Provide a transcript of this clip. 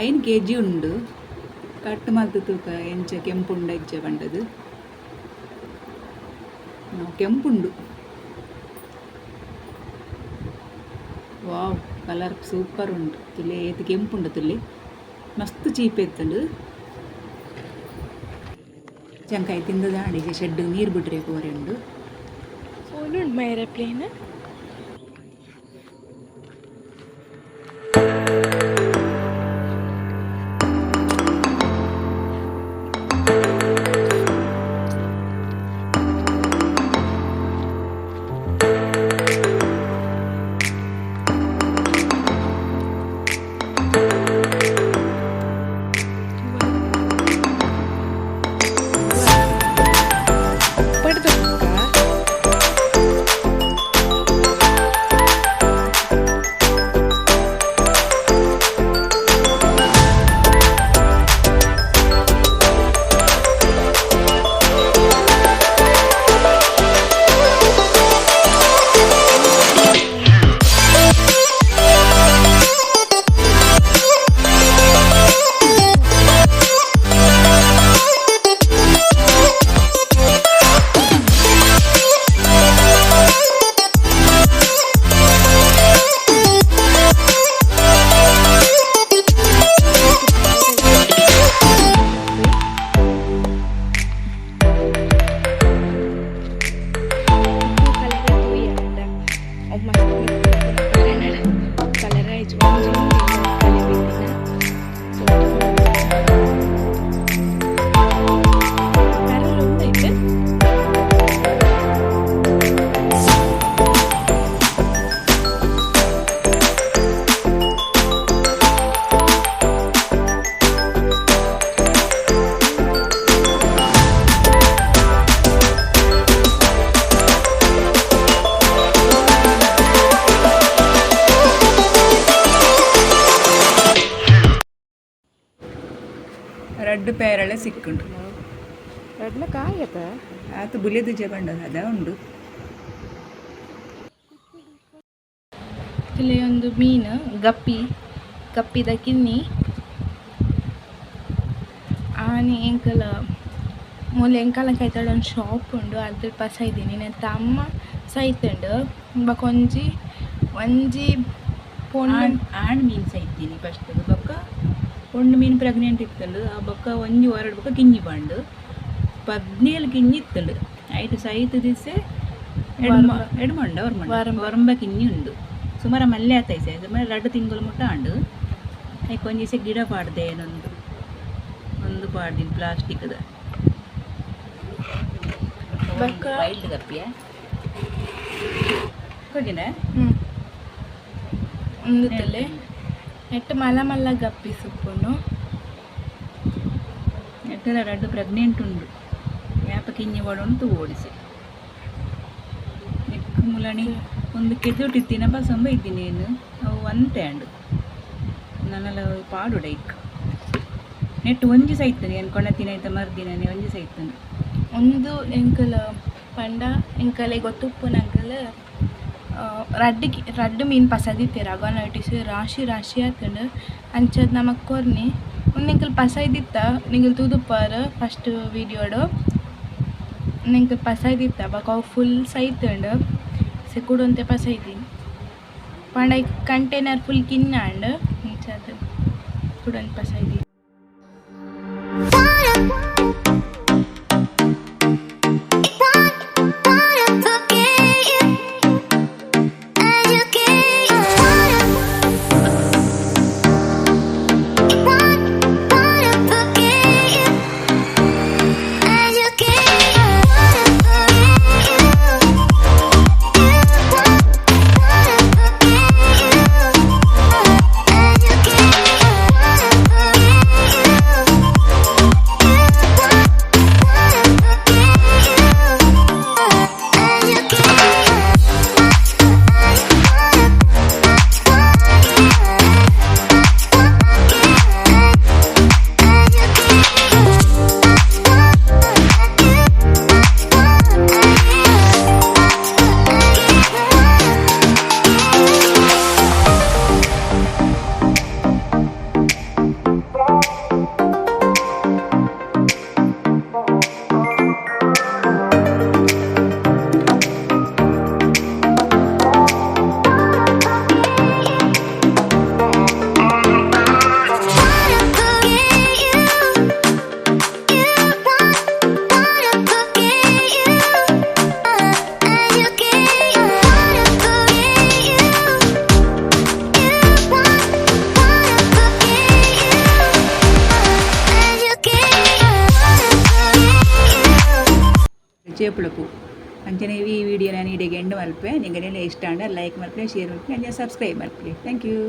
5 KG ಉಂಡು. ಕಟ್ ಮಲ್ತ್ ತೂಕ ಎಂಚ ಕೆಂಪುಂಡ ಇಜ್ಜ ಪಂಡದು. ಕೆಂಪುಂಡು. ವಾವ್, ಕಲರ್ ಸೂಪರ್ ಉಂಡು. ತುಲೆ ಏತ್ ಕೆಂಪುಂಡು ತುಲೆ. ಮಸ್ತ್ ಚೀಪೆ ಇತ್ತುಂಡು. ಚಂಕಾಯಿ ತಿಂದದ ಅಡಿಗೆ ಶೆಡ್ ನೀರು ಬಿಡ್ರೆ ಪೋರೆ ಉಂಡು. ಓಲುಂಡು ಏರೋಪ್ಲೇನ್? ರಡ್ಡ್ ಪೇರಳೆ ಸಿಕ್ಕುಂಡು. ರಡ್ಲ ಕಾಯತ. ಆತು ಬುಲೆದು ಜಬಂಡ ಅದ ಉಂಡು. ಇಲ್ಲಿ ಒಂದು ಮೀನು, ಗಪ್ಪಿ, ಗಪ್ಪಿದ ಕಿನ್ನಿ. ಆನಿ ಎಂಕಲ ಮೂಲು ಎಂಕಲ್ನ ಕೈತಲ್ ಒಂಜಿ ಶಾಪ್ ಉಂಡು, ಅಲ್ತ ಪಸೈದಿನಿ. ನೆತ್ತ ಅಮ್ಮ ಸೈತುಂಡು. ಬೊಕ ಒಂಜಿ ಒಂಜಿ ಪೊಣ್ಣು. ಆಣ್ ಆಣ್ ಮೀನ್ ಸೈತೀನಿ ಫಸ್ಟ್. ಬೊಕ್ಕ ಪೊಣ್ಣು ಮೀನು ಪ್ರೆಗ್ನೆಂಟ್ ಇತ್ತುಂಡು. ಆ ಬೊಕ್ಕ ಒಂಜಿ ವಾರಡ್ ಬೊಕ್ಕ ಕಿಂಜಿ ಬಾಂಡು. 17 ಕಿಂಜಿ ಇತ್ತುಂಡು. ಐಟ್ ಸೈತ್ ದಿಸೆ ಎಡ್ಮ ಎಡ್ಮಂಡ ಒರ್ಮಂಡ. ಒರಂಬ. ಒರಂಬ ಕಿಂಜಿ ಉಂಡು. ಸುಮಾರ ಮಲ್ಲೆ ಆತೈಸೆ, ಸುಮಾರು 2 ತಿಂಗಳು ಮುಟ್ಟ ಆಂಡು. ಐಕ್ ಒಂಜಿ ಗಿಡ ಪಾಡ್ದೆ. ಏನೊಂದು ಒಂದು ಪಾಡ್ದಿನಿ ಪ್ಲಾಸ್ಟಿಕ್ದ. ಬೊಕ್ಕ ವೈಲ್ಡ್ ಗಪ್ಪಿಯ ಕೊಡಿನ. ಉಂದು ತಲೆ ನೆಟ್ ಮಲ್ಲ ಮಲ್ಲ ಗಪ್ಪಿ ಸುಪ್ಪುನು. ನೆಟ್ಟಲ ರಡ್ಡು ಪ್ರೆಗ್ನೆಂಟ್ ಉಂಡು. ಯಾಪ ಕಿಂಜಿ ಉಂಟು ಓಡಿಸಿ ನೆಕ್ ಮುಲಣಿ ಒಂದು ಕೆದುಟಿತ್ತಿನ ಬಸಂಬ ಇದ್ದೀನಿ ಏನು ಅವು ಒಂತೆ ಅಂಡು ನನ್ನಲ ಪಾಡುಡ. ಇಕ್ ನೆಟ್ಟು ಒಂಜಿ ಸೈತನೆ ಏನು ಕೊಣತಿನ ಐತ ಮರ್ದಿನ ಒಂಜಿ ಸೈತನೆ. ಒಂದು ಎಂಕಲ್ ಪಂಡ ಎಂಕಲೆ ಗೊತ್ತುಪ್ಪುನ ಅಂಕಲ್ ರಡ್ಡ್ ರಡ್ಡ್ ಮೀನು ಪಸದಿತ್ತೆರ್. ಅಗನ ರಾಶಿ ರಾಶಿ ಆತುಂಡು. ಅಂಚದ ನಮಕ್ ಕೊರ್ನಿ. ಉಂದು ಎಂಕಲ್ ಪಸೈದಿತ್ತ, ನಿಕುಲು ತೂದುಪ್ಪರ್ ಫಸ್ಟ್ ವೀಡಿಯೋಡು. ಉಂದು ಎಂಕಲ್ ಪಸೈದಿತ್ತ. ಬೊಕ ಅವು ಫುಲ್ ಸೈತುಂಡು. ಕುಡೊಂತೆ ಪಸೈದಿನಿ ಪಂಡ ಐಕ್ ಕಂಟೈನರ್ ಫುಲ್ ಕಿನ್ನ ಆಂಡ್. ಅಂಚಾದ್ ಕುಡೊಂಜಿ ಪಸೈದಿನಿ. ಚೇಪುಳ ಪೂ. ಅಂಚನೆ ಈ ವಿಡಿಯೋ ನಾನು ಇಡೆಗೆ ಎಂಡ್ ಮಲ್ಪೆ. ನಿಗಲೆಲ್ಲ ಇಷ್ಟ ಆಂಡ ಲೈಕ್ ಮಲ್ಪಲೆ, ಶೇರ್ ಮಲ್ಪಲೆ, ಅಂಚನೆ ಸಬ್ಸ್ಕ್ರೈಬ್ ಮಲ್ಪಲೆ. Thank you.